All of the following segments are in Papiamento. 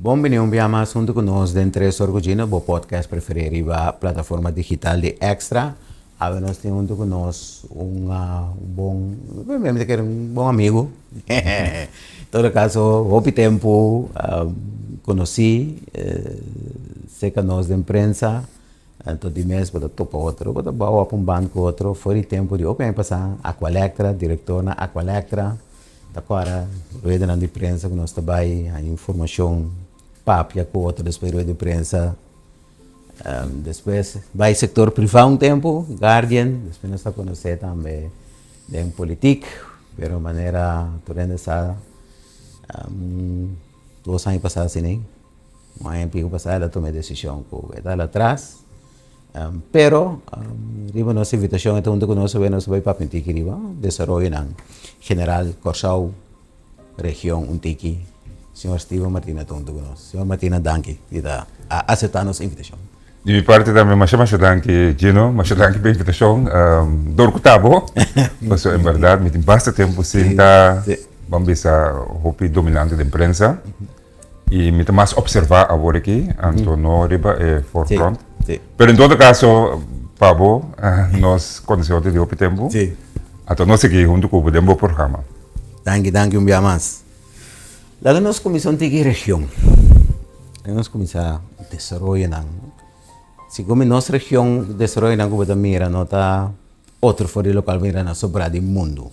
Bon bini un bia mas huntu ku nos den Tres Or ku Gino, bo podcast preferí riba plataforma digital di Extra. Awe nos tin huntu ku nos un bon, mi ta kere un bon amigu. En todo kaso hopi tempu konosí serka nos den prensa. Anto di mes bo ta topa otro, bo ta bou op un band ku otro for di tempu di hopi aña pasá. Aqualectra, direktor na Aqualectra. Ta kòrda ruedanan di prensa ku nos ta bai haña informashon, papia ku otro despues rueda di prensa. Despues bai sektor privá un tempu, Guardian, despues nos ta konosé tambe den politik, pero manera tur hende sa dos aña pasá asina, un aña i piko pasá el a tuma e desishon ku e ta hala atras. Pero riba nos invitashon e ta huntu ku nos awe nos ta bai papia un tiki riba desaroyonan general Kòrsou, region un tiki. Señor Steven Martina ta huntu ku nos. Señor Martina danki di ta a aseptá nos invitashon. Di mi parti tambe masha masha danki Gino, masha danki pa e invitashon. Dor ku ta bo, pasobra en bèrdat mi tin basta tempu sin ta ban bisa hopi dominante den prensa. Y mi ta mas observa awor aki, anto no riba e forefront. Sí, sí. Pero en todo caso, pa bo, nos conoce otro di hopi tempo. Sí. Anto nos sigui hunto cu bo den bo programa. Danki, danki un bia mas. Laga nos cuminsa un tiki region. Laga nos cuminsa desaroyonan. Segun mi nos region desaroyonan cu bo ta mira no ta otro for di locual bo mira na sobra di mundo.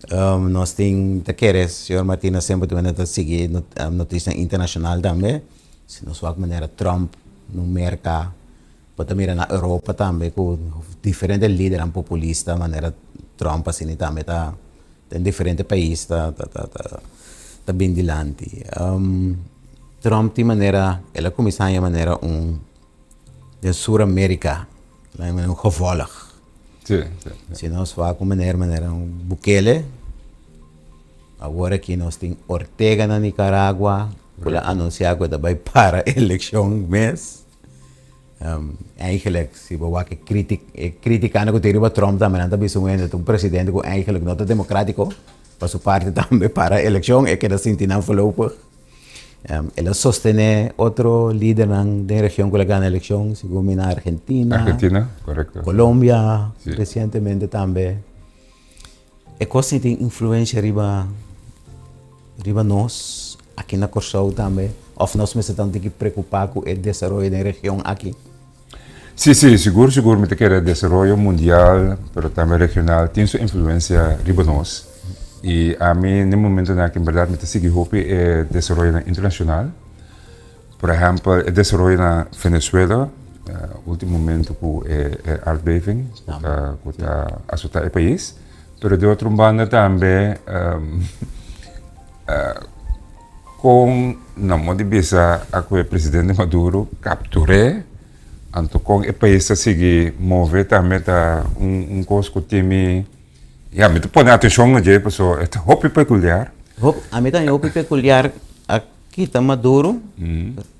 Nos tin ta kere señor Martina semper ta ta sigui noticianan internacional tambe. Si nos wak manera Trump na Merca, bo ta mira na Europa tambe ku diferente lidernan populista manera Trump asina tambe ta den diferente pais ta ta bin dilanti. Trump tin manera el a kuminsá haña manera un den Sur America el a haña manera un gevolg. Sí, sí. Si nos wak un manera manera un Bukele, awor aki nos tin Ortega na Nicaragua ku lo anunsiá ku e ta bai para elekshon mes. Eigenlijk si bo wak e kritik e kritikanan ku tin riba Trump tambe nan ta bisa un hende ta un presidente ku eigenlijk no ta demokratiko pa su parti tambe para elekshon e keda sinti nan voorlopig. El a sostené otro lidernan den region ku el a gana elekshon, segun mi na Argentina. Argentina, korekto. Colombia, sí. Resientemente tambe. E kos tin influensia riba riba nos aki na Kòrsou tambe? Òf nos mester ta un tiki preokupá ku e desaroyo den region aki? Sí, sí, sigur, sigur mi ta kere desaroyo mundial, pero tambe regional tin su influencia riba nos. Y ami n'e momentonan aki en berdad mi ta sigui hopi e desaroyonan internacional. Por ehempel, e desaroyo na Venezuela, ultimo momento cu e aardbeving cu ta cu ta azota e pais. Pero di otro banda tambe Kon na modo di bisa a ku e presidente Maduro kaptur'é, anto kon e pais ta sigui move tambe ta un un kos ku tin mi, ya mi ta pone atenshon na dje pasobra e ta hopi pekuliar. Hopi, ami tambe hopi pekuliar a kita Maduro,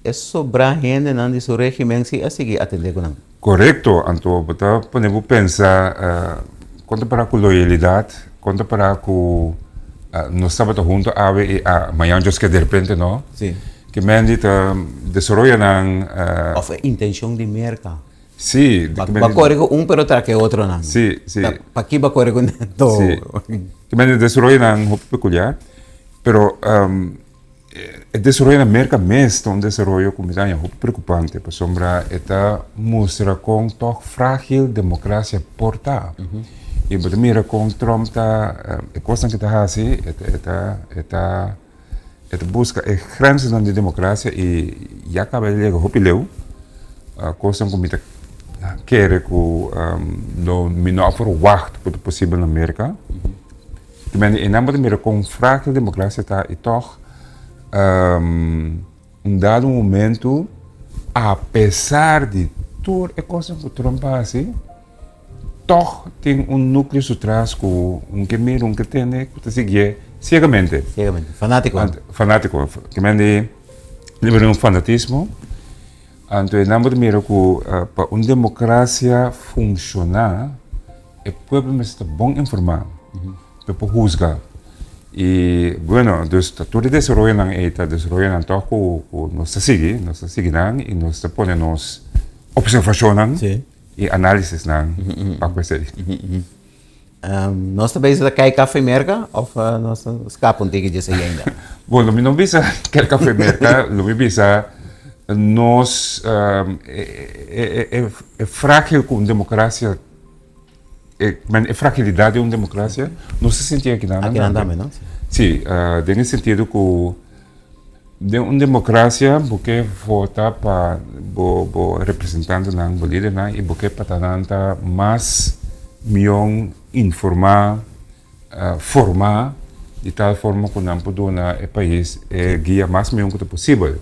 e sobrá hendenan di su regimen si a sigui atendé ku nan. Korekto, anto bo ta pone bo pensa kon ta para ku loyalidat, kon ta para ku nos tabata hunto awe i mañan djos ke derepente no. Sí. Ke men di ta desaroya nan. Of e intencion di Merka. Sí. Ba kore ku un pero trake otronan. Sí, sí. Paki ba kore ku to. Sí. Ke men di desaroya nan hopi pekuliar, pero. E desaroyo na Merka mes ta un desaroyo ku mi ta haña hopi preokupante pasobra e ta mustra kon tòg frágil demokrasia por ta. I bo ta mira kon Trump ta e kosnan ku e ta hasi e ta e ta e ta e ta buska e grenzennan di demokrasia i ya kaba el yega hopi leu. Kosnan ku mi ta kere ku lo mi no a verwagt ku ta posibel na Merka. Te mende e nan bo ta mira kon frágil demokrasia ta i tòg un dado momento apesar di tur e kosnan ku Trump a hasi tòg tin un núkleo su tras ku un ke mira un ke tende ku ta siguié siegamente. Siegamente, fanátiko. Fanátiko. Te mende e bira un fanatismo. Anto e nan bo ta mira ku pa un demokrasia funshoná. E pueblo mester ta bon informá pa e por husga. I bueno, dus ta tur e desaroyonan ei ta desaroyonan tòg ku ku nos ta sigui, nos ta sigui nan i nos ta pone nos opservashonnan i análisisnan pa ku esei. Nos ta bezig ta kai kafe Merka òf nos ta skapa un tiki dje esei ainda? Bueno, mi no bisa kai kafe Merka, lo mi bisa nos e frágil ku un demokrasia E men e fragilidad di un democracia no se sinti akinan Akinan tambe, no? Sí, den e sentido ku den un democracia bo ke vota pa bo bo representantenan, bo lidernan i bo ke pa ta nan ta mas mion informá, formá di tal forma ku nan por duna e pais e guia mas mion ku ta posibel.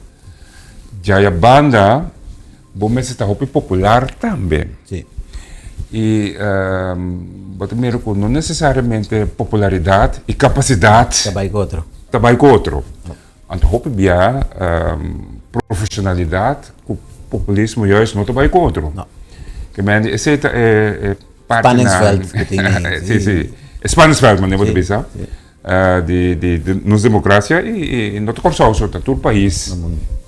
Djaya banda bo mester ta hopi popular tambe. Sí. I bo ta mira ku no nesesariamente popularidat i kapasidat Ta bai ku otro. Ta bai ku otro. Anto hopi bia profesionalidat ku populismo juist no ta bai ku otro. No. Ke men esei ta e parti nan. Spanningsveld ku tin ei. Si, si. E spanningsveld manera bo ta bisa. Di di nos demokrasia i no ta Kòrsou so, ta tur pais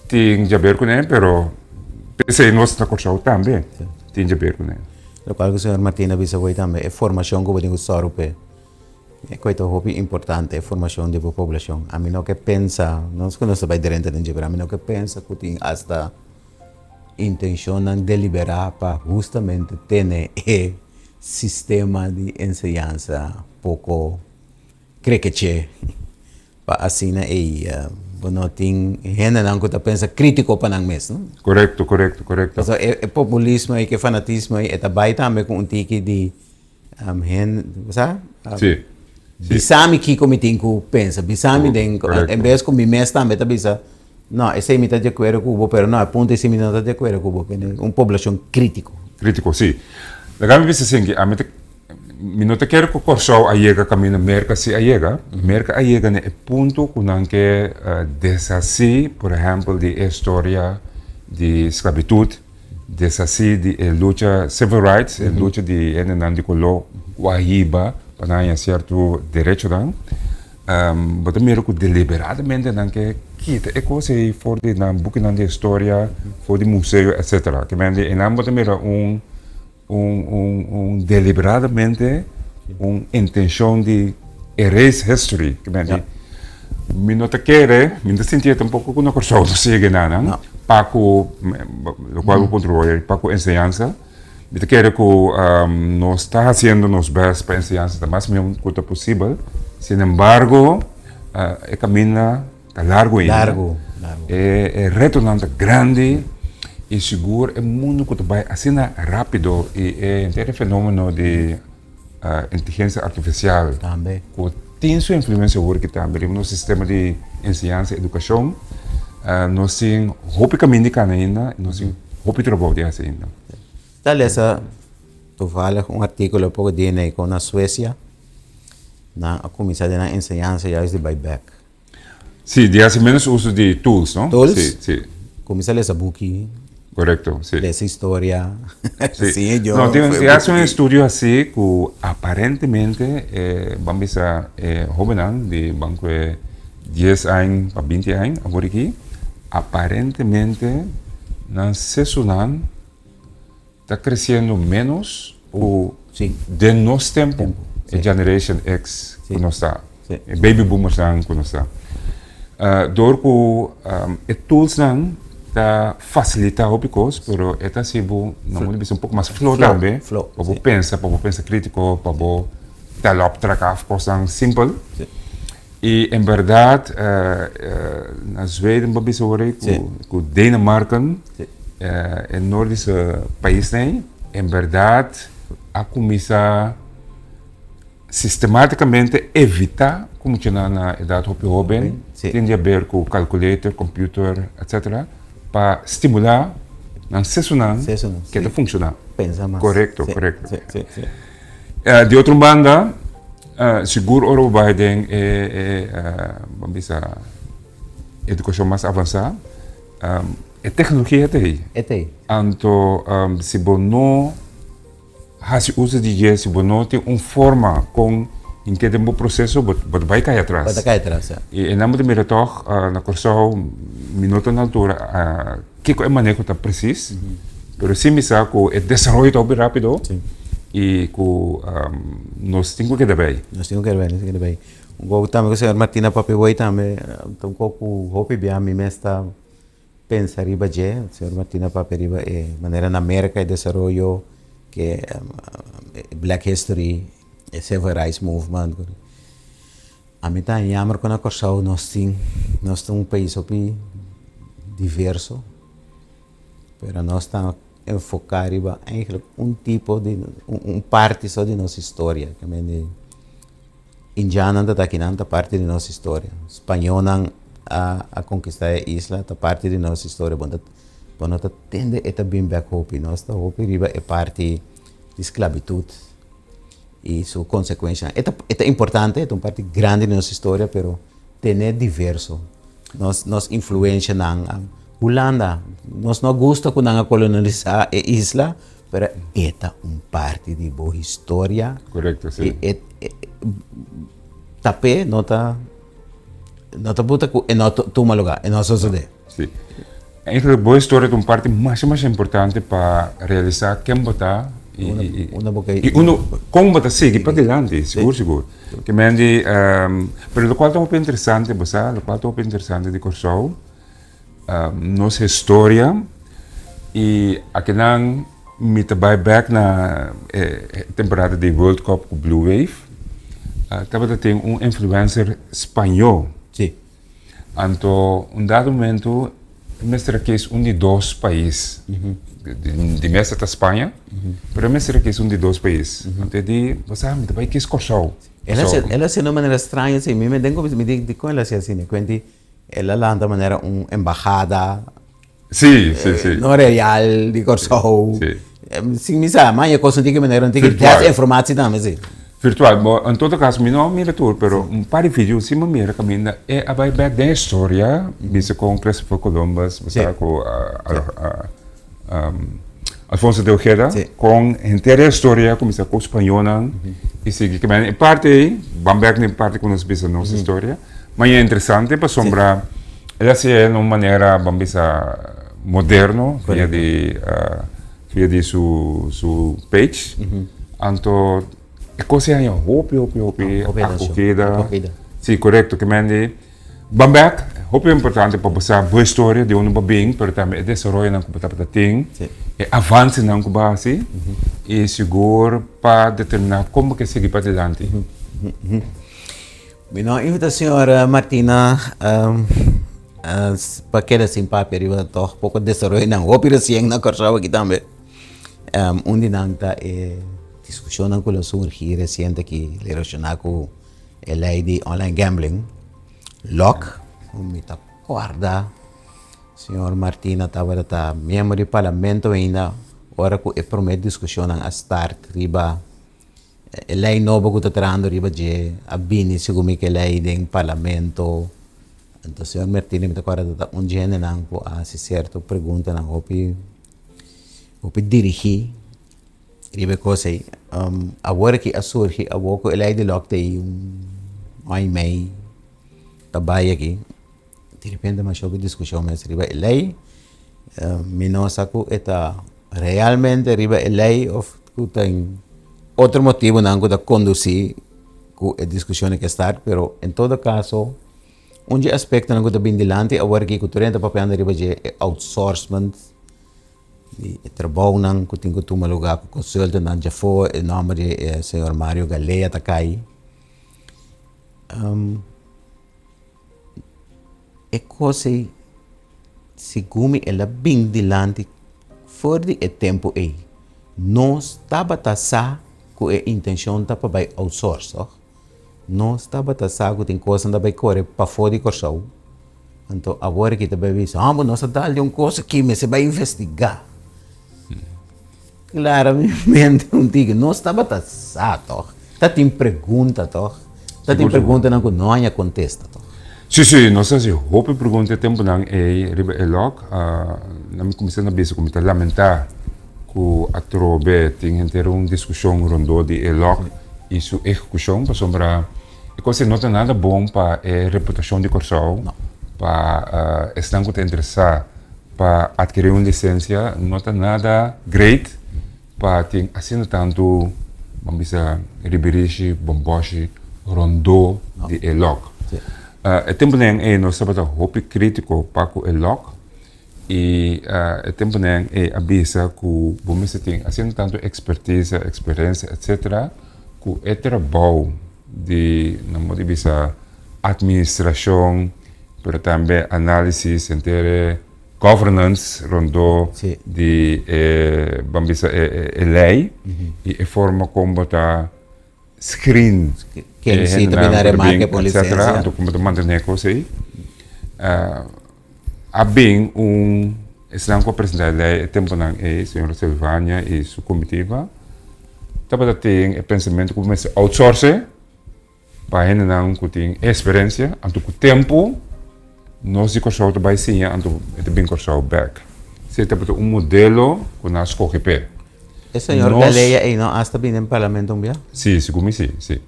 tin djaber kuné pero p'esei nos na Kòrsou tambe tin djaber kuné. Lokual ku señor Martina a bisa hoy tambe e formashon ku bo tin ku sòru p'e e koi ta hopi importante e formashon di bo poblashon. Ami no ke pensa, no ku nos ta bai drenta den dje pero ami no ke pensa ku tin asta intenshonnan deliberá pa hustamente tene e sistema di enseñansa poko krekeche pa asina ei bo no tin hendenan ku ta pensa kritiko pa nan mes, no? Korekto, korekto, korekto. Pasobra e populismo ei ku e fanatismo ei e ta bai tambe ku un tiki di hende, bo sa? Si. Bisa mi kiko mi tin ku pensa, bisa mi den, en bes ku mi mes tambe ta bisa, no, esei mi ta di akuerdo ku bo, pero no, e punto esei mi no ta di akuerdo ku bo, un poblashon kritiko. Kritiko, si. Laga mi bisa esei, ami ta Mi no ta kere ku Kòrsou a yega kaminda Merka si a yega. Merka a yega na e punto ku nan ke deshasí, por ehèmpel, di e storia di sklabitut, deshasí di e lucha civil rights, e lucha di hendenan di koló ku a hiba pa nan haña sierto derechonan. Bo ta mira ku deliberadamente nan ke kita e kos ei for di nan bukinan di historia, for di museo, etsetera. Ke men di einan bo ta mira un. Un un un deliberadamente un intencion di erase history ke men di mi no ta kere mi no ta sinti tampoco ku na Kòrsou ta sigui nan pa ku lokual bo puntra hoy pa ku enseñansa mi ta kere ku nos ta hasiendo nos best pa enseñansa ta mas mihó ku ta posibel sin embargo e kaminda Ta largu ainda. Largu, largu. E, e retonan ta grandi i sigur e mundu ku ta bai asina rápido i e henter e fenómeno di uh, inteligensia artifisial. Tambe. Ku tin su influensia awor aki tambe riba nos sistema di enseñansa i edukashon. Uh, nos tin hopi kaminda di kana ainda, nos tin hopi trabou di hasi ainda. Ta lesa toevallig un artíkulo poko dia nei kon na Suesia nan a kuminsá den nan enseñansa juist di bai bèk. Sí, di hasi menos uso di tools, no? Tools? Sí, sí. Kuminsá lesa buki. Korekto, sí. Lesa historia. Sí. Siña idioma. No, tin, tin hasi un estudio así ku aparentemente e ban bisa e hóbennan di ban ku e dies aña pa binti aña awor aki, aparentemente nan sesunan Ta creciendo menos cu den nos tempo, e Generation X cu nos ta, e baby boomersnan cu nos ta. Door cu e toolsnan ta facilita hopi cos, pero e ta haci bo, nan por bisa un poco mas flow tambe, pa bo pensa, pa bo pensa critico, pa bo tel op, trek af cosnan simpel. I en bèrdat na Zweden bo bisa wor ei ku Denemarken e nordische paisnan ei en bèrdat a kuminsá sistematikamente evitá ku muchanan na edat hopi hóben tin di haber ku kalkulator, computer etcetera pa stimulá nan sesunan ke ta funshoná. Korekto, korekto. Di otro banda, sigur ora bo bai den e e bo bisa edukashon mas avansá, e teknologia ta ei. E ta ei. Anto si bo no hasi uso di dje, si bo no tin un forma kon. Hinke den bo proseso bo bo ta bai kai atras. Bo ta kai atras, ja. I e nan bo ta mira tòg na Kòrsou mi no ta na altura kiko e maneho ta presis, pero si mi sa ku e desaroyo ta hopi rápido i ku nos tin ku keda bei. Nos tin ku keda bei, nos tin ku keda bei. Un kos tambe ku señor Martina papia wei tambe ta un kos ku hopi bia mi mes ta pensa riba dje, señor Martina papia riba e manera na Merka e desaroyo ke Black History, e Civil Rights Movement. Ami ta jammer ku na Kòrsou nos tin, nos ta un pais hopi diverso, pero nos ta enfoká riba eigenlijk un tipo di, un parti so di nos historia. Indiannan ta aki nan ta parti di nos historia. Spañónan a a konkistá e isla ta parti di nos historia. Bo ta bo no ta tende e ta bin bèk hopi. Nos ta hopi riba e parti di sklabitut i su konsekuenshanan. E ta e ta importante, e ta un parti grandi di nos historia pero tene diverso. Nos nos influenshanan, Hulanda, nos no gusta ku nan a kolonialisá e isla Pero e ta un parti di bo historia. Correcto, si. E, e, tapé no ta, no ta buta ku e no tuma lugar, e no sosodé. Si. Eigenlijk bo historia ta un parti masha masha importante pa realisa ken bo ta i, Unda, i, i, unda bo ke i uno kon bo ta sigui pa dilanti, sigur sigur. Ke men di, pero lokual ta hopi interesante bo sa, lokual ta hopi interesante di Kòrsou, nos historia y akinan mi ta bai bek na e temporada di World Cup cu Blue Wave tabata tin un influencer spañó. Sí. Anto un dado momento e mester a kies un di dos pais. Di mester ta Spaña, pero e mester a kies un di dos pais. Anto e di, bo sa mi ta bai kies Kòrsou. El a hasi na un manera straño así, mi me den ku mi di dikon el a hasi asina? Kuenti El a lanta manera un embahada. Sí, sí, sí. No real di Kòrsou. Sí. Sin mi sa, ma e kos no tin ke manera, no tin ke desinformatie tambe, sí. Virtual. Bo, en todo caso, mi no a mira tur, pero un par di video sí mi a mira kaminda e a bai bek den historia, bisa kon Christopher Columbus, bo sa ku Alfonso de Ojeda, kon henter e historia kuminsá ku spañónan i sigui. E parti ei, ban bek na e parti ku nos bisa nos historia, maña interesante pasobra el a hasié na un manera, ban bisa, moderno via di via di su su page. Anto e kos ei haña hopi hopi hopi akogida. Si, korekto. Ke men di. Ban bek, hopi importante pa bo sa bo historia, di unda bo bin, pero tambe e desaroyonan ku bo tabata tin, e avansenan ku bo a hasi, i sigur pa determiná kon bo ke sigui padilanti. Mi no a invita señora Martina pa keda sin papia riba tòg poko desaroyonan hopi resien na Kòrsou aki tambe. Un di nan ta e diskushonnan ku lo surgi resiente aki relashoná ku E lei di online gambling lok mi ta korda señor Martina tabata ta miembro di parlamento ainda ora ku e prome diskushonnan a start riba e lei nobo ku ta trahando riba dje a bini segun mi ke lei den parlamento anto señor Martina mi ta korda ta un dje hendenan ku a hasi sierto preguntanan hopi hopi dirigi. Riba e kos ei, awor ki a surgi awor ku e lei di lòk ta ei un aña i mei ta bai aki, direpente masha hopi diskushon mes riba e lei. Mi no sa ku e ta realmente riba e lei òf ku tin otro motibunan ku ta kondusí ku e diskushon a ke start, pero en todo kaso un dje aspektonan ku ta bin dilanti awor aki ku tur hende ta papiando riba dje e outsourcement. Di e trabounan ku tin ku tuma lugá ku konsultonan djafó e nòmber di e señor Mario Galea ta kai. E kos ei segun mi el a bin dilanti for di e tempu ei. Nos tabata sa ku e intenshon ta pa bai outsource tòg? Nos tabata sa ku tin kosnan ta bai kore pafó di Kòrsou. Anto awor aki ta bai bisa, hòmber nos a dal di un kos aki, mester bai investigá. Klaramente un tiki, nos tabata sa tòg, ta tin pregunta tòg, ta tin preguntanan ku no haña kontesta tòg. Sí, sí, nos a hasi hopi pregunta e tempunan ei riba e lòg. Nan mi kuminsá na bisa ku mi ta lamentá ku atrobe tin henter un diskushon rondó di e lòg. i su ehekushon pasobra e kos ei no ta nada bon pa e reputashon di Kòrsou, pa esnan ku ta interesá pa atkirí un lisensia no ta nada great pa tin asina tantu ban bisa ribirishi, bòmbòshi rondó di e lòk. E tempunan ei nos tabata hopi krítiko pa ku e lòk. I e tempunan ei a bisa ku bo mester tin asina tantu ekspertisa, eksperensia etsetera ku e trabou di nan por di bisa atministrashon pero tambe análisis henter e governance rondó di e ban bisa e lei i e forma kon bo ta screen e hendenan ku ta bin etsetera anto kon bo ta mantené e kos ei. A bin un esnan ku a presentá e lei e tempunan ei, señora Silvania i su komitiva, tabata tin e pensamentu ku mester outsource pa hendenan ku tin eksperensia, anto ku tempu nos di Kòrsou ta bai siña anto e ta bin Kòrsou bèk. Esei tabata un modelo ku nan a skohe p'e. E señor Galea ei no asta bini den parlamento un bia? Sí, segun mi sí, sí.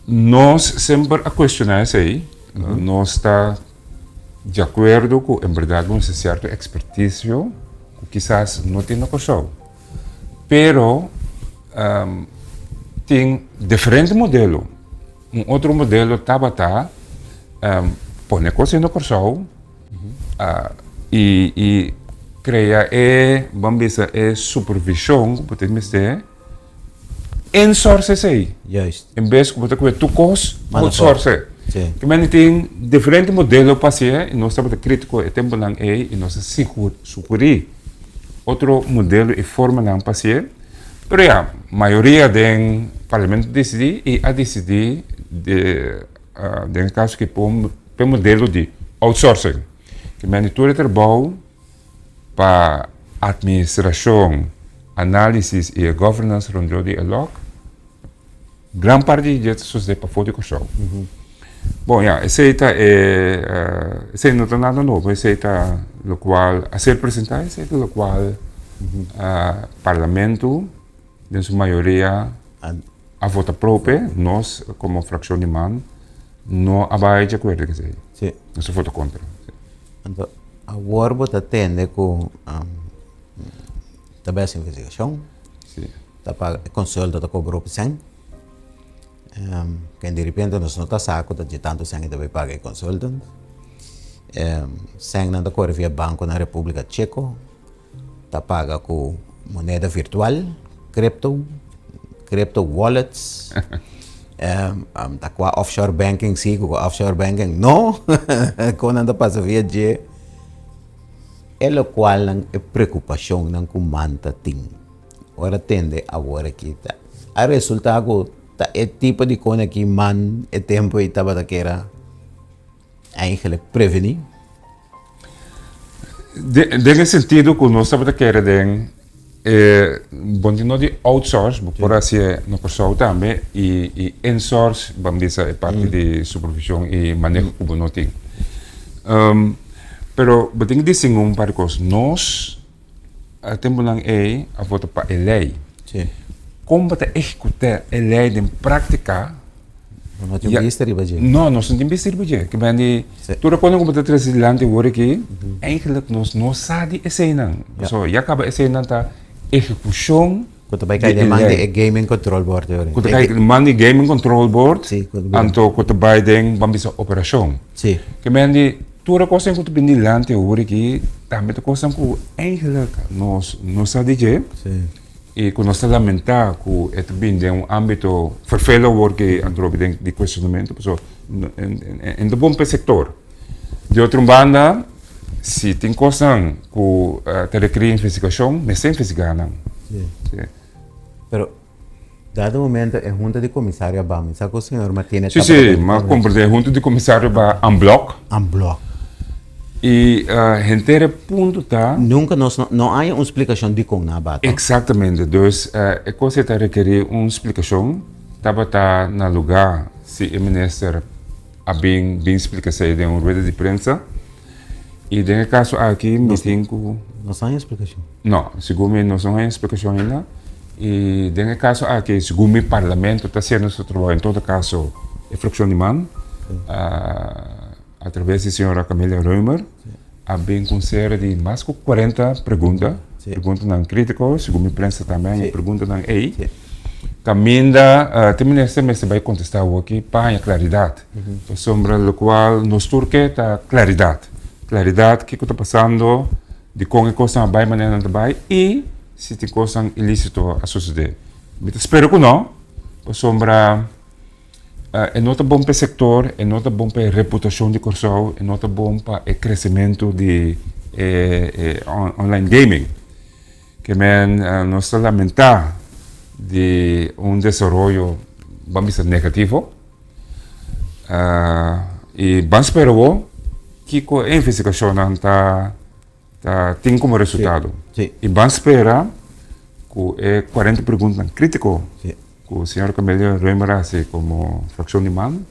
Nos semper a cuestiona esey, nos ta di acuerdo cu en berdad bo mester cierto experticio cu kisas no tin na Corsou. Pero tin diferente modelo. Un otro modelo tabata pone cos na Corsou y crea e, bo a bisa, e supervision cu bo tin mester. Insource esei. Juist. En bes ku bo ta kue tur kos, Manda outsource. Sí. Ke mende tin diferente modelo pa hasié i nos tabata kritiko e tempunan ei i nos a sugerí otro modelo i formanan pa hasié. Pero ya, mayoria den parlamento disidí i a disidí de den e kaso aki pa e modelo di outsourcing. Ke mende tur e trabou. Pa administrashon, análisis i e governance rondó di e lòk, gran parti di dje ta sosodé pafó di Kòrsou. Bon, ya, esei ta e, esei no ta nada nobo, esei ta lokual a ser presentá, esei ta lokual Parlamento den su mayoria a vota pro p'e, nos komo frakshon di man no a bai di akuerdo ku esei, nos a vota kontra. Anto awor bo ta tende ku ta bai hasi investigashon, ta paga e consulta ta kobra hopi sèn, ken direpente nos no ta sa ku ta dje tantu sèn e ta bai paga e consultant, sènnan ta kore via banko na Repúblika Cheko. Ta paga ku moneda virtual, crypto, crypto wallets, ta kua offshore banking si, ku offshore banking no, kon nan ta pasa via dje, e lokualnan e preokupashonnan ku man ta tin. Ora tende awor aki ta a resulta ku ta e tipo di kon aki man e tempu ei tabata kera Eigenlijk prevení. Den e sentido ku nos tabata kere den e bon di no di outsource, bo por hasié na Kòrsou tambe i insource, ban bisa e parti di supervishon i maneho ku bo no tin. Pero bo tin ku distingui un par di kos. Nos e tempunan ei a vota pa e lei. Kon bo ta ehekutá e lei den práktika? Bo no tin bista riba dje. No, nos no tin bista riba dje. Ke men di, tur e kosnan ku bo ta trese dilanti awor aki, eigenlijk nos no sa di eseinan. Pasobra ya kaba eseinan ta ehekushon Ku ta bai kai den man di e Gaming Control Board. Ku ta kai den man di Gaming Control Board, anto ku ta bai den, ban bisa, operashon. Ke men di, tur e kosnan ku ta bini dilanti awor aki, tambe ta kosnan ku eigenlijk nos no sa di dje. I ku nos ta lamentá ku e ta bin den un ámbito ferfel awor ku a trobe den di kuestionamentu pasobra e no ta bon pa e sektor. Di otro banda si tin kosnan ku ta rekerí investigashon mester investigá nan. Sí. Pero dado momento e hunta di komisario a ba mi sa ku señor Martinez Sí, sí, mi a komprendé e hunta di komisario ba en blòk. En blòk. I henter e punto ta. Nunka nos no no haña un splikashon dikon nan a bata. Eksaktamente. Dus e kos ei ta rekerí un splikashon. Tabata na lugá si e minister a bin bin splika esei den un rueda di prensa. I den e kaso aki mi tin ku. Nos no haña splikashon. No, segun mi nos no haña splikashon ainda. I den e kaso aki, segun mi parlamento ta hasiendo su trabou, en todo kaso e frakshon di man, a traves di señora Camelia Römer, a bin ku un serie di mas ku 40 pregunta, preguntanan kritiko, segun mi prensa tambe haña preguntanan ei, kaminda te minister mester bai kontestá awoki pa haña klaridat, pasobra lokual nos tur ke ta klaridat, klaridat kiko ta pasando, dikon e kosnan a bai manera nan ta bai i si tin kosnan ilisito a sosodé. Mi ta spera ku no, pasobra e no ta bon pa e sektor, e no ta bon pa e reputashon di Kòrsou, e no ta bon pa e kresementu di e online gaming. Ke men nos ta lamentá di un desaroyo, ban bisa negativo, i ban spera wou kiko e investigashonnan ta ta tin komo resultado. I ban spera ku e 40 preguntanan kritiko ku señor Camelia Römer a hasi komo frakshon di man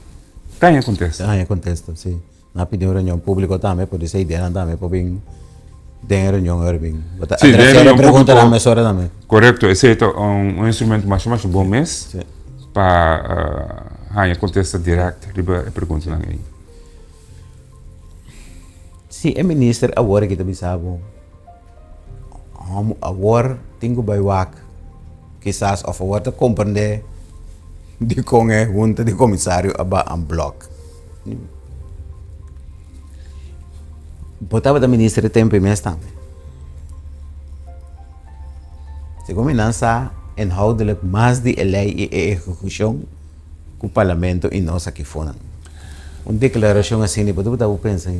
ta haña kontesta. Ta haña kontesta, si. Nan a pidi un reunion públiko tambe, por esei ideanan tambe por bin den e reunion ora bin. Bo ta Sí, den e adresá e reunion preguntanan públiko. mesora tambe. Korekto, esei ta un un instrumento masha masha bon mes Sí. pa haña kontesta dirèkt riba e preguntanan ei. Si e minister awor aki ta bisa bo, hòm awor tin ku bai wak kisas òf awor ta komprendé dikon e hunta di komisario a baha un blòk. Bo tabata minister e tempu ei mes tambe. Segun mi nan sa inhoudelijk mas di e lei i e ehekushon ku parlamento i nos aki fonan. Un deklarashon asina bo ta bo pensa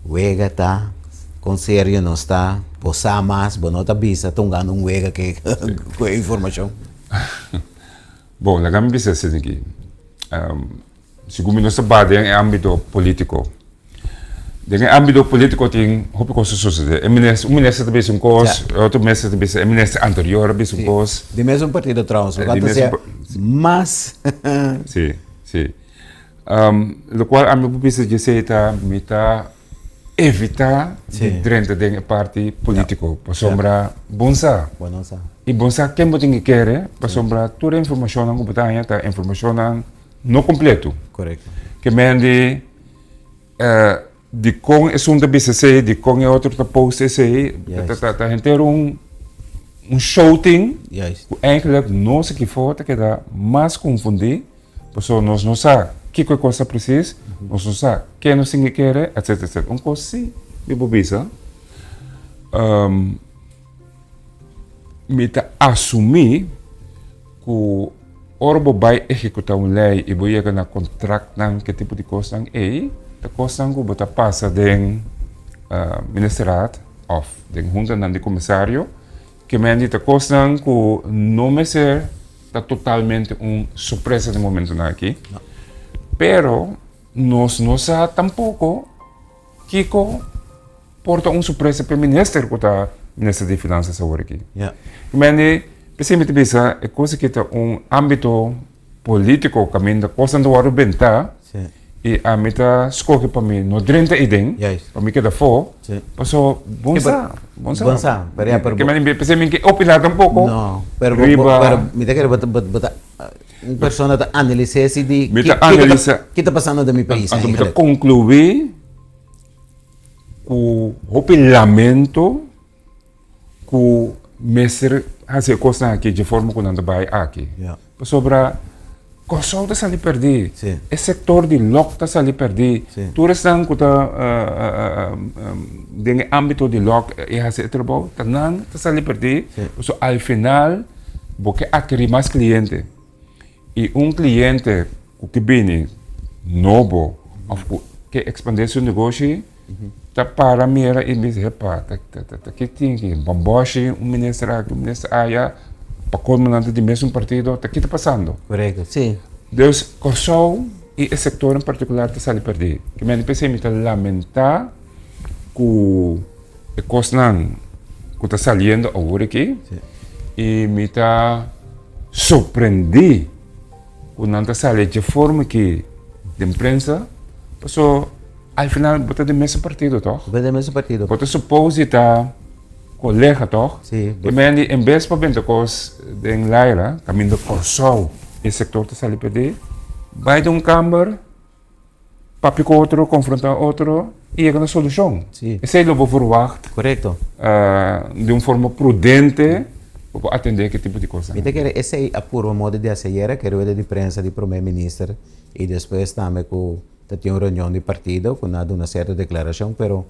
wega ta kon serio nos ta bo sa mas bo no ta bisa tungando un wega ke ku e informashon. Bon laga mi bisa esei aki segun mi nos ta ba den e ambito politico Den e ámbito polítiko tin hopi kos ta sosodé. E minister, un minister ta bisa un kos, e otro minister ta bisa, e minister anterior a bisa un kos. Di mesun partido trouwens, lokual ta sea mas. Sí, sí. Lokual ami por bisa djesei ta mi ta evitá di drenta den e parti polítiko pasobra bon sa. I bon sa ken bo tin ke kere pasobra tur e informashonnan ku bo ta haña ta informashonnan no kompleto. Ke men di. Dikon esun ta bisa esei, dikon e otro ta post esei, ta henter un un show tin ku eigenlijk nos aki for ta keda mas konfundí pasobra nos no sa kiko e kos ta presis, nos no sa ke nos tin ke kere, etsetera etsetera. Un kos si mi por bisa, mi ta asumí ku ora bo bai ehekutá un lei i bo yega na kontraktnan, ke tipo di kosnan ei, ta kosnan ku bo ta pasa den ministerraad òf den huntanan di komisario, ke mende ta kosnan ku no mester ta totalmente un sorpresa den momentunan aki. Pero nos no sa tampoko kiko Por ta un sorpresa p'e minister ku ta minister di finansas awor aki. Mende, p'esei mi ta bisa e kos aki ta un ámbito polítiko kaminda kosnan ta wòrdu bentá i ami ta skohe pa mi no drenta eiden, pa mi keda afó, paso bon sa, bon sa. Bon sa, pero ya, pero bo. P'esei mi ke opiná tampoko riba. Pero mi ta kere bo ta un persona ta analis'é si di Mi ta analisa. Ki ta pasando den mi pais Anto mi ta konkluí. Ku hopi lamento ku mester hasi e kosnan aki dje forma ku nan ta bai aki. Pasobra Kòrsou ta sali pèrdí, e sektor di lòk ta sali pèrdí, tur esnan ku ta den e ámbito di lòk i hasi e trabou ta nan ta sali pèrdí, pasobra al final bo ke atkerí mas kliente. I un kliente ku ke bini nobo òf ku ke ekspandé su negoshi ta para mira i bisa, hepa, ta ke tin aki? Bòmbòshi, un minister aki, un minister aya, pa kolmo nan ta di mesun partido, ta ke ta pasando? Korekto, si. Dus Kòrsou i e sektor en partikular ta sali pèrdí. Ke mende p'esei mi ta lamentá ku e kosnan ku ta saliendo awor aki i mi ta Sorprendí ku nan ta sali dje forma aki den prensa, paso al final bo ta den mesun partido tòg? Bo ta den mesun partido. Bo ta suppose di ta. kolega tòg. Sí. Ke men di en bes pa benta kos den laira, kaminda Kòrsou e sektor ta sali pèrdí, bai den un kamber, papia ku otro, konfrontá otro i yega na solushon. Sí. Esei lo bo verwagt. Korekto. Di un forma prudente bo por atendé ke tipo di kosnan. Mi ta kere esei a purba moda di hasi ayera, ke rueda di prensa di prome minister i despues tambe ku ta tin un reunion di partido ku nan a duna sierto deklarashon, pero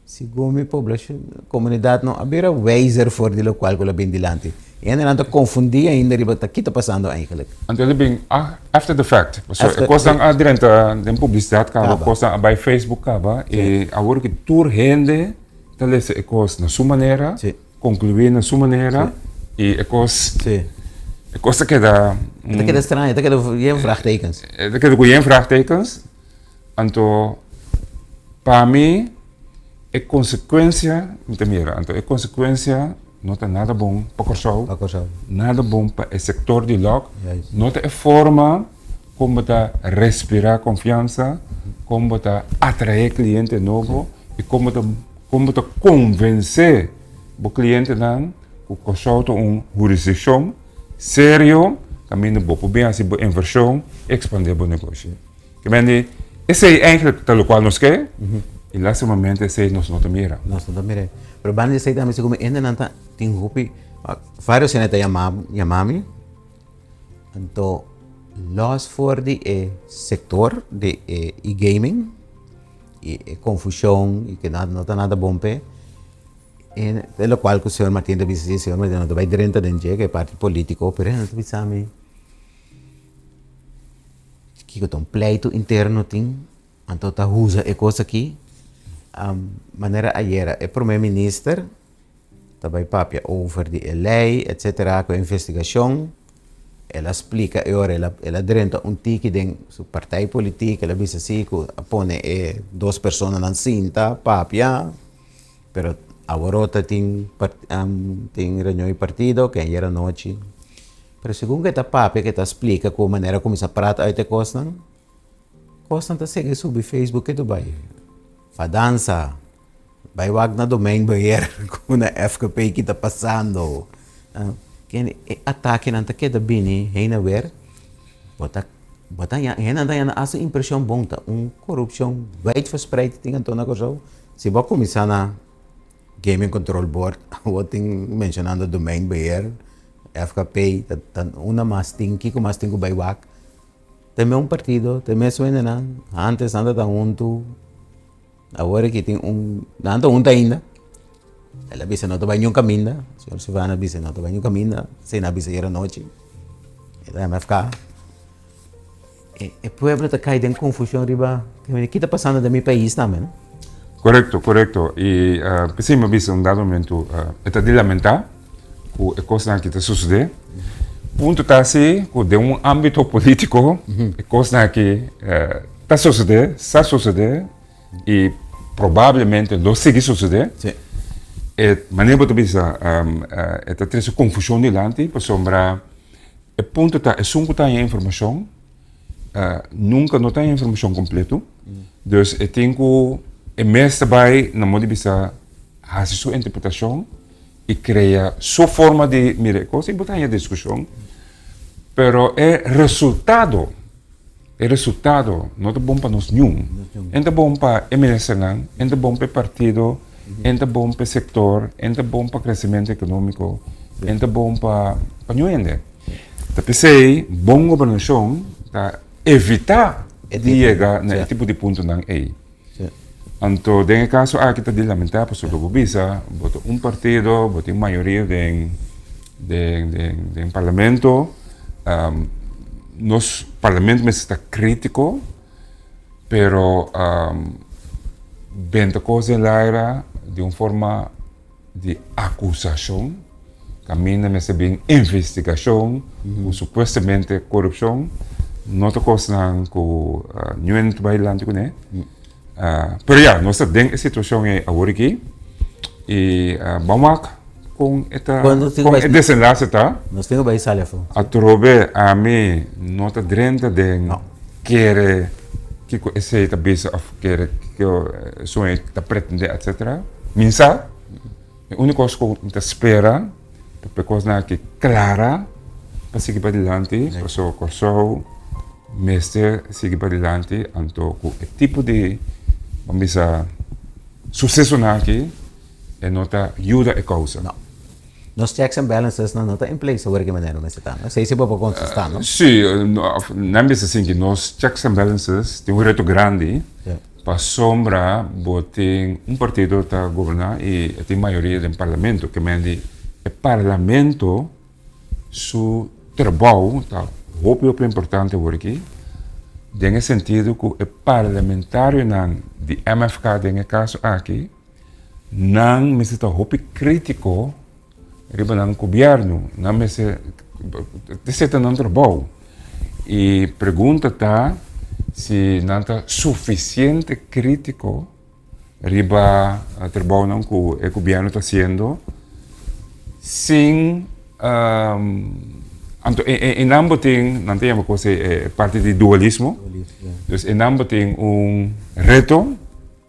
Segun mi poblashon, komunidat no a bira wijzer for di lokual ku lo bin dilanti. E hendenan ta konfundí ainda riba ta ki ta pasando eigenlik. Anto el a bin after the fact. Pasobra e kosnan a drenta den publisidat kaba, kosnan a bai Facebook kaba i awor ki tur hende ta lesa e kos na su manera, konkluí na su manera i e kos e kos ta keda. E ta keda straño, e ta keda yen vraagtekens. E ta keda ku yen vraagtekens. Anto pa mi e konsekuensia mi ta mira, anto e konsekuensia no ta nada bon pa Kòrsou, Pa Kòrsou. nada bon pa e sektor di lòk, Juist. no ta e forma kon bo ta respirá konfiansa, kon bo ta atraé kliente nobo i kon bo ta kon bo ta konvensé bo klientenan ku Kòrsou ta un hurisdikshon serio kaminda bo por bin hasi bo invershon i ekspandé bo negoshi. Ke men di, esei eigenlijk ta lokual nos ke, i lastimamente esei nos no ta mira. Nos no ta mira. Pero banda di esei tambe segun mi hendenan ta tin hopi, varios hende ta yama yama mi, anto los for di e sektor di e e-gaming i e konfushon i ke no ta nada bon p'e, e lokual ku señor Martin ta bisa si, señor Martin no ta bai drenta den dje, ke e parti politiko, pero hende ta bisa mi. Kiko ta un pleitu interno tin, anto ta usa e kos aki. Manera ayera e prome minister ta bai papia over di e lei etcetera ku e investigashon. El a splika e ora el a drenta un tiki den su partij politiek, el a bisa si ku a pone e dos personanan sinta papia, pero aworota tin tin reunion di partido ku ayera nochi. Pero segun ku e ta papia, ku e ta splika ku manera kuminsá prat uit e kosnan, kosnan ta sigui subi Facebook ketu bai. Fadansa, bai wak na Domeinbeheer ku na FKP ki ta pasando. Kende e atakenan ta keda bini heen en weer, bo ta bo ta haña hendenan ta haña hasta un impreshon bon ta un korupshon wijdverspreid tin anto na Kòrsou. Si bo a kuminsá na Gaming Control Board, awor tin menshonando Domeinbeheer. FKP ta ta unda mas tin kiko mas tin ku bai wak ta e mes partido ta e mes wendenan antes nan ta ta huntu awor aki tin un nan ta huntu ainda el a bisa no ta bai niun kaminda señor Silvano a bisa no ta bai niun kaminda esei nan a bisa ayer anochi e ta MFK e pueblo ta kai den konfushon riba ki ta pasando den mi pais tambe no. Korekto korekto i p'esei mi a bisa un dado momento e ta di lamentá ku e kosnan aki ta sosodé. Punto ta si ku den un ámbito polítiko e kosnan aki ta sosodé, sa sosodé i probablemente lo sigui sosodé. E manera bo ta bisa e ta trese konfushon dilanti pasobra e punto ta esun ku ta haña informashon nunka no ta haña informashon kompleto. Dus e tin ku e mes ta bai na modo di bisa hasi su interpretashon. I krea su forma di mira e kos i bo ta haña diskushon, pero e resultado, e resultado no ta bon pa nos niun. E ta bon pa e ministernan, e ta bon pa e partido, e ta bon pa e sektor, e ta bon pa kresementu ekonómiko, e ta bon pa pa niun hende. Ta p'esei bon gobernashon ta evitá di yega na e tipo di puntonan ei. Anto den e kaso aki ta di lamentá pasobra bo bisa bo ta un partido, bo tin mayoria den den den den parlamento, nos parlamento mester ta kritiko pero benta kos den laira di un forma di akusashon kaminda mester bin investigashon ku supuestamente korupshon no ta kosnan ku niun ta bai dilanti kuné pero ya nos ta den e situashon ei awor aki i ban wak kon e ta kon e desenlase ta Nos tin ku bai sali afó. Atrobe ami no ta drenta den kere kiko esei ta bisa òf kere kiko esun ei ta pretendé etcetera. Mi sa. E úniko kos ku mi ta spera ta pa e kosnan aki klara pa sigui padilanti, pasobra Kòrsou mester sigui padilanti, anto ku e tipo di, ban bisa, susesonan aki e no ta yuda e kousa. No. Nos checks and balances nan no ta in place awor ki manera mester ta, no? Esei si bo por contesta, no? Si, nan bisa asin ki nos checks and balances tin un reto grandi pasobra bo tin un partido ta goberna y e tin mayoria den parlamento, ke men di e parlamento su trabou ta hopi hopi importante awor aki den e sentido ku e parlamentarionan di MFK den e kaso aki, Nan mester ta hopi krítiko riba nan gobièrnu. Nan mester esei ta nan trabou. I pregunta ta si nan ta sufisiente krítiko riba trabounan ku e gobièrnu ta hasiendo sin anto e nan bo tin nan ta yama kos e parti di dualismo. Dus e nan bo tin un reto.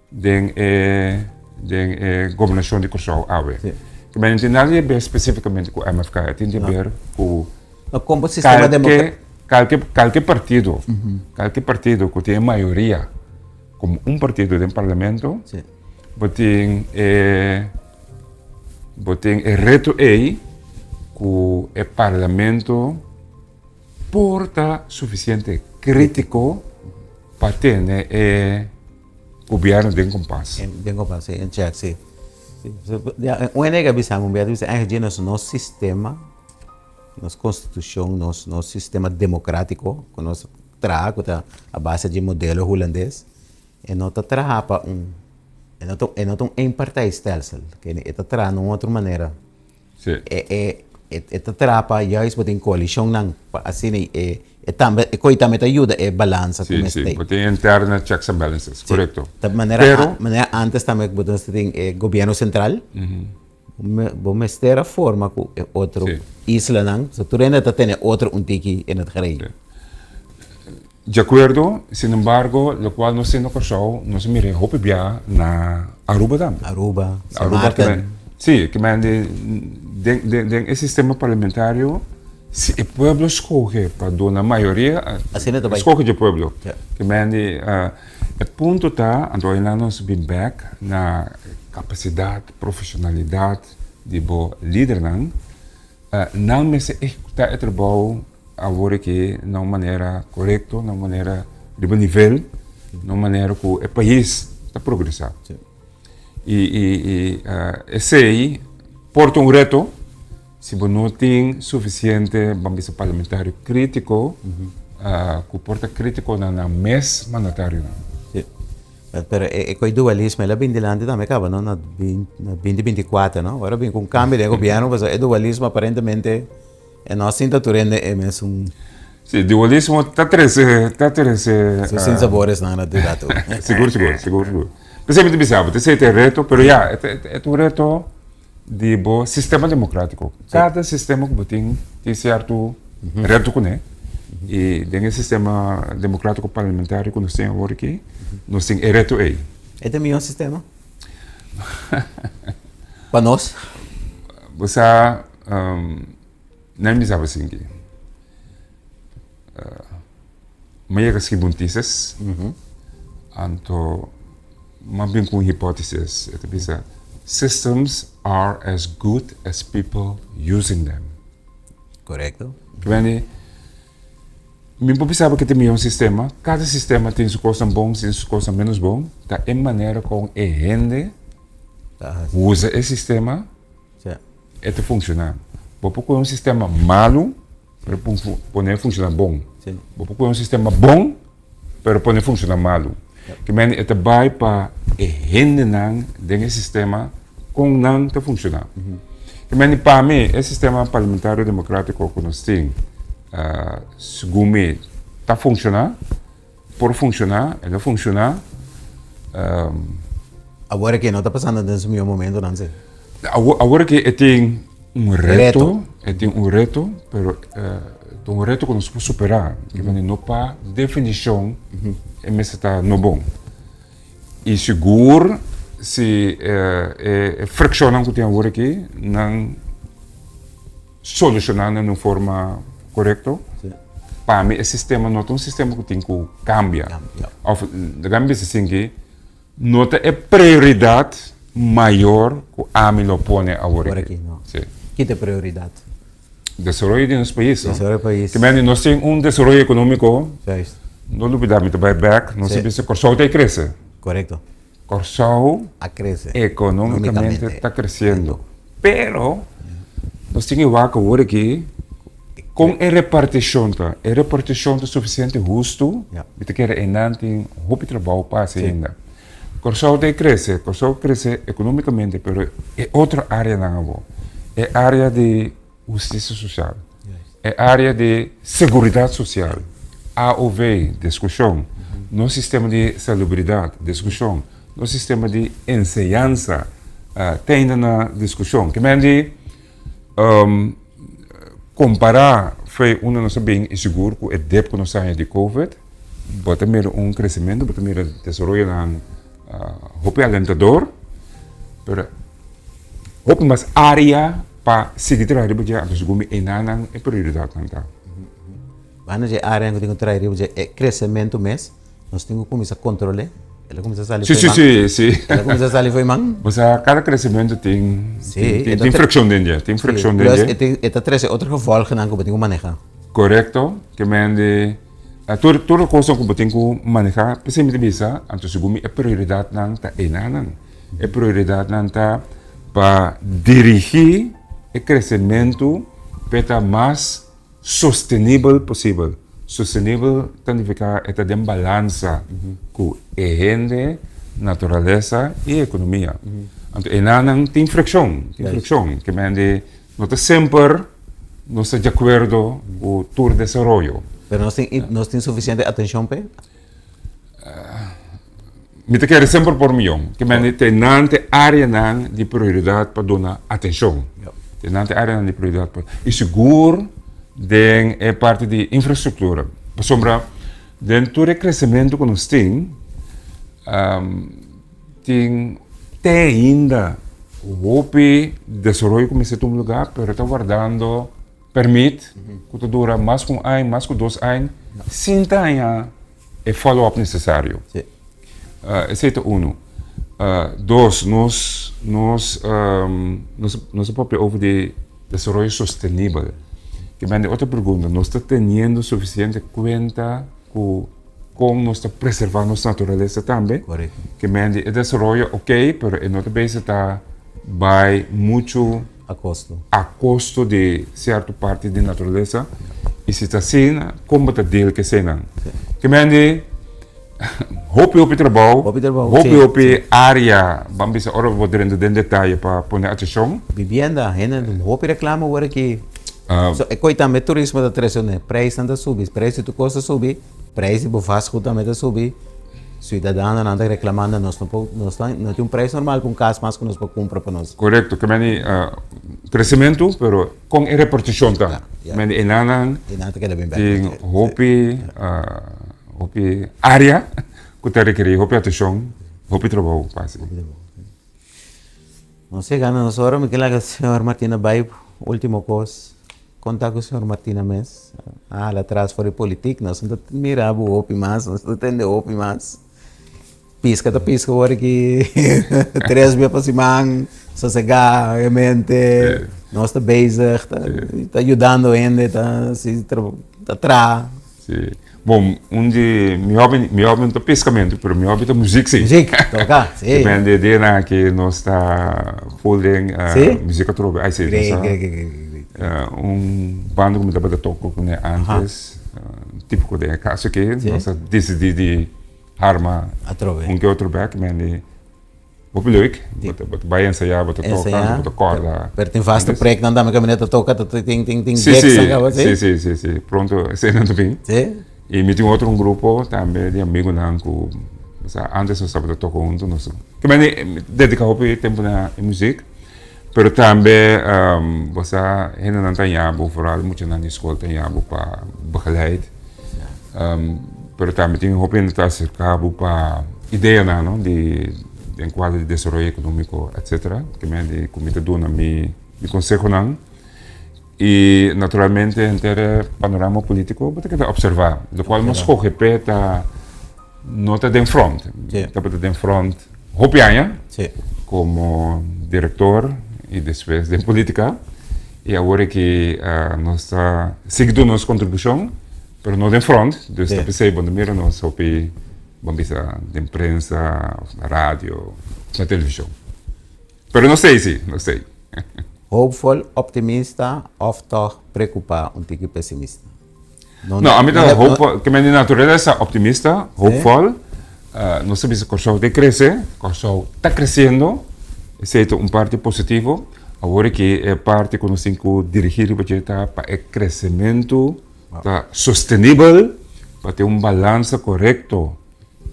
Den e den e gobernashon di Kòrsou awe. Sí. Ke men no tin nada di haber spesifikamente ku MFK, e tin di haber ku No, kon bo sistema kalke kalke kalke partido, kalke partido ku tin e mayoria komo un partido den parlamento, Sí. bo tin e bo tin e reto ei ku e parlamento por ta sufisiente kritiko pa tene e Gobierno den kompas. Den kompas, si, en check, si. Ya, un hende a bisa mi un bia, bisa eigenlijk nos nos sistema, nos konstitushon, nos nos sistema demokratiko ku nos traha ku ta a base di modelo hulandes, e no ta traha pa un, e no ta e no ta un eenpartijstelsel, e ta traha na un otro manera. Sí. E, e, e, e ta traha pa juist bo tin coalicionnan pa asina e, e tambe, e coi tambe ta yuda e balansa Sí, cu mester sí. tin. Bo tin interne checks and balances, correcto. Ta manera, Pero, manera antes tambe bo ta tin e gobierno central, me- bo mester a forma cu e otro Sí. islanan, so tur hende ta tene otro un tiki in het gerei. Sí. Di akuerdo, sin embargo, lokual nos tin na Kòrsou, nos a mira e hopi bia na Aruba tambe. Aruba, Sint Aruba Maarten. ke men, sí, ke men di den den den e sistema parlamentario, si e pueblo skohe pa duna mayoria, Asina ta bai. skohe dje pueblo. Ja. Ke men di e punto ta, anto ayina nos bin bèk na kapasidat, profeshonalidat di bo lidernan, Nan mester ehekutá e trabou awor aki na un manera korekto, na un manera riba nivel, na un manera ku e pais ta progresá. I i i esei por ta un reto si bo no tin sufisiente, ban bisa, parlamentario krítiko ku por ta krítiko na nan mes mandatarionan. Pero e koe dualismo el a bin dilanti tambe kaba no na binti binti kuater no ora bin ku un kambio den gobierno pasobra e dualismo aparentemente e no a sinta tur hende e mesun. Si dualismo ta trese ta trese. Su sinsabores nan na dura tur. Sigur sigur sigur sigur. P'esei mi ta bisa bo ta esei ta e reto pero ya e ta un reto di bo sistema demokratiko. Kada sistema ku bo tin tin sierto reto kuné i den e sistema demokratiko parlamentario ku nos tin awor aki nos tin e reto ei. E ta e mihó sistema pa nos? Bo sa nan bisa bo asinki mi a yega skibi un tesis anto M'a bin ku un hipótesis, e ta bisa, Systems are as good as people using them. Korekto. Kibeni, mi por bisa bo ke ta e mihó sistema, kada sistema tin su kosnan bon, tin su kosnan ménos bon, ta e manera kon e hende usa e sistema, e ta funshoná. Bo por kohe un sistema malu, Pero pone funciona bon. Bo por coge un sistema bon, pero pone funciona malu. Ke men e ta bai pa e hendenan den e sistema kon nan ta funciona. Ke men pa mi e sistema parlamentario democratico ku nos tin, segun mi ta funciona. Por funciona, e lo funciona. Awor aki no ta pasando den su mihor momentonan si. Awor aki e tin un reto, e tin un reto, pero ta un reto ku nos por supera. No pa definishon e mester ta no bon. I sigur. si e frikshonnan ku tin awor aki nan solushoná nan den un forma korekto. Pa mi e sistema no ta un sistema ku tin ku kambia. Òf laga mi bisa asin ki no ta e prioridat mayor ku ami lo pone awor aki. Ki ta e prioridat? Desaroyo di nos pais. Desaroyo di pais. Te mende nos tin un desaroyo ekonómiko. Juist. No lubidá mi ta bai bèk, nos a bisa Kòrsou ta e krese. Korekto. Kòrsou a krese ekonómikamente ta kresiendo. Pero nos tin e wak awor aki kon e repartishon ta. E repartishon ta sufisiente hustu? Mi ta kere einan tin hopi trabou pa hasi ainda. Kòrsou ta e krese, Kòrsou a krese ekonómikamente, pero e otro áreanan awor, e área di hustisia sosial, e área di seguridat sosial, AOV, diskushon, nos sistema di salubridat, diskushon, nos sistema di enseñansa te ainda na diskushon. Ke men di kompará fe unda nos a bin i sigur ku e dip ku nos a haña di covid, Bo ta mira un crecimento, bo ta mira desaroyonan hopi alentador, pero hopi mas area pa sigui traha riba dje, anto segun mi enanan e prioridadnan ta. Banda dje areanan ku tin ku traha riba dje, e crecimento mes, nos tin ku kuminsá kontrol'é, el a kuminsá sali fo'i man. Sí, sí, sí. El a kuminsá sali fo'i man. Bo sa kada crecimento tin, tin friccion den dje, tin friccion den dje. Plus e ta trese otro gevolgennan ku bo tin ku manehá. Korekto, ke men di tur tur e kosnan ku bo tin ku manehá, p'esei mi ta bisa, anto segun mi e prioridatnan ta enanan. E prioridatnan ta pa dirigí e kresementu p'e ta mas sostenibel posibel. Sostenibel ta nifiká e ta den balansa ku e hende, naturalesa i ekonomia. Anto enanan tin frikshon, tin frikshon, ke men di No ta semper nos ta di akuerdo ku tur desaroyo. Pero nos tin nos tin sufisiente atenshon p'e? Mi ta kere semper por mion. Ke mende te nan te areanan di prioridat pa duna atenshon. Te nan te areanan di prioridat pa i sigur den e parti di infrastruktura. Pasobra den tur e kresementu ku nos tin Tin te ainda hopi desaroyo ku mester tuma lugá, pero ta wardando permit ku ta dura mas ku un aña, mas ku dos aña, sin ta haña e follow up nesesario. Esei ta unu. Dos, nos nos nos a papia over di desaroyo sostenibel. Ke bende otro pregunta, nos ta teniendo sufisiente kuenta ku Kon nos ta preservá nos naturalesa tambe. Korekto. Ke men di e desaroyo oké, pero e no ta bezig ta bai muchu. A kosto. A kosto di sierto parti di naturalesa. I si ta asina, kon bo ta deal ku eseinan? Ke men di hopi hopi trabou. Hopi trabou, si. Hopi hopi área, ban bisa ora bo drenta den detaye pa pone atenshon. Bibienda, hende hopi reklamo awor aki. So e koi tambe turismo ta trese un prijsnan ta subi, prijs di tur kos ta subi, prijs di bo vastgoed tambe ta subi. Ciudadanonan ta reclamando nos no por, nos ta, no tin un prijs normal pa un cas mas cu nos por cumpra pa nos. Correcto, ke meni crecemento, pero con e reparticion ta. Meni enanan Enanan ta keda bien bek. tin hopi, hopi area cu ta rekeri hopi atencion, hopi trabou pa haci. Nos yega na nos ora, mi ke laga señor Martina bai ultimo kos. Konta ku señor Martina mes a hala atras for di politik. Nos no ta mira bo hopi mas, nos no ta tende hopi mas. Piska ta piska awor aki tres bia pa siman, sosegá obviamente. Nos ta bezig, ta yudando hende, ta hasi ta traha. Sí. Bon, un di mi hobby, mi hobby no ta pescamento, pero mi hobby ta muziek sí. Muziek, toca, sí. Depende di na que nos ta full den uh, Sí? muziek atrobe. Ai, sí, Great, nos ta, great, great, great, great. Un banda ku mi tabata toca kuné antes, típico den e caso aki, Sí. nos a decidí di harma Atrobe. un ke otro bek, men di Hopi leuk. Di. Bo ta bai ensayá, bo ta toka, Ensayá. bo ta kòrda. Pero tin vaste proyectnan tambe kaminda ta toka, ta tin tin tin Sí, gigs sí, nan kaba, sí, sí? sí, sí, sí. Pronto eseinan ta bin. Sí? I mi tin otro un grupo tambe di amigunan ku sa antes nos tabata toka huntu, nos ke mende dediká hopi tempu na e muzik, pero tambe bo sa hendenan ta haña bo, foral muchanan di skol ta haña bo pa begeleid. Pero tambe tin hopi hende ta aserká bo pa ideanan, no, di. den kuadro di desaroyo ekonómiko etsetera. Ke men di ku mi ta duna mi mi konsehonan i naturalmente henter e panorama polítiko bo ta keda opservá, lokual mi a skohe p'e ta no ta den front. Tabata den front hopi aña komo direktor i despues den polítika i awor aki nos ta sigui duna nos kontribushon pero no den front, dus ta p'esei bo no mira nos hopi bo bisa den prensa of na radio of na televishon. Pero no stay si, no stay. Hopeful, optimista of tog preocupa, un tiki pesimista? No, no, ami ta hopeful, ke men di naturalesa optimista, hopeful. Nos ta bisa Kòrsou ta krese, Kòrsou ta kresiendo, esei ta un parti positivo. Awor aki e parti ku nos tin ku dirigí riba dje ta pa e kresementu ta sostenibel, pa tin un balansa korekto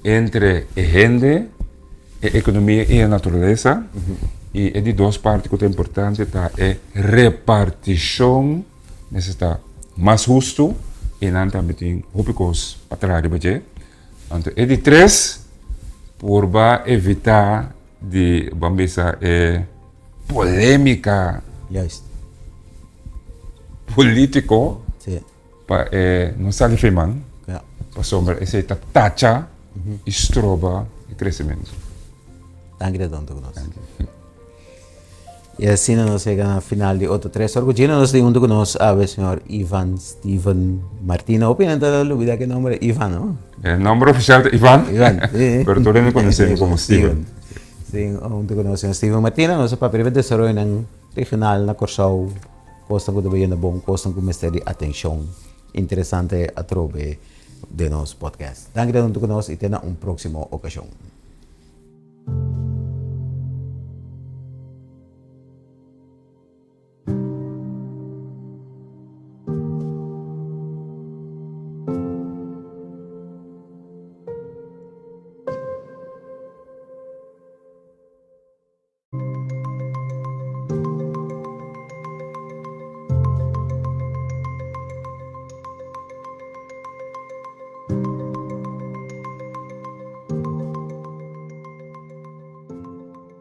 entre e hende, e ekonomia i e naturalesa. I e di dos parti ku ta importante ta e repartishon mester ta mas hustu i nan tambe tin hopi kos pa traha riba dje. Anto e di tres, purba evitá di ban bisa e polémika polítiko pa e no sali fe man, pasobra esei ta tacha i stroba e kresementu. Danki ta tonto ku nos. I asina nos yega na final di otro tres or ku Gina nos tin huntu ku nos awe señor Ivan Steven Martina. Hopi hende ta lubida ke nomber Ivan, no? E nomber oficial ta Ivan, Ivan, si. Pero tur hende konosé mi komo Steven. Si, huntu ku nos señor Steven Martina nos a papia riba desaroyonan regional na Kòrsou, kosnan ku ta bayendo bon, kosnan ku mester di atenshon. Interesante atrobe den nos podcast. Danki ta huntu ku nos i te na un próksimo okashon.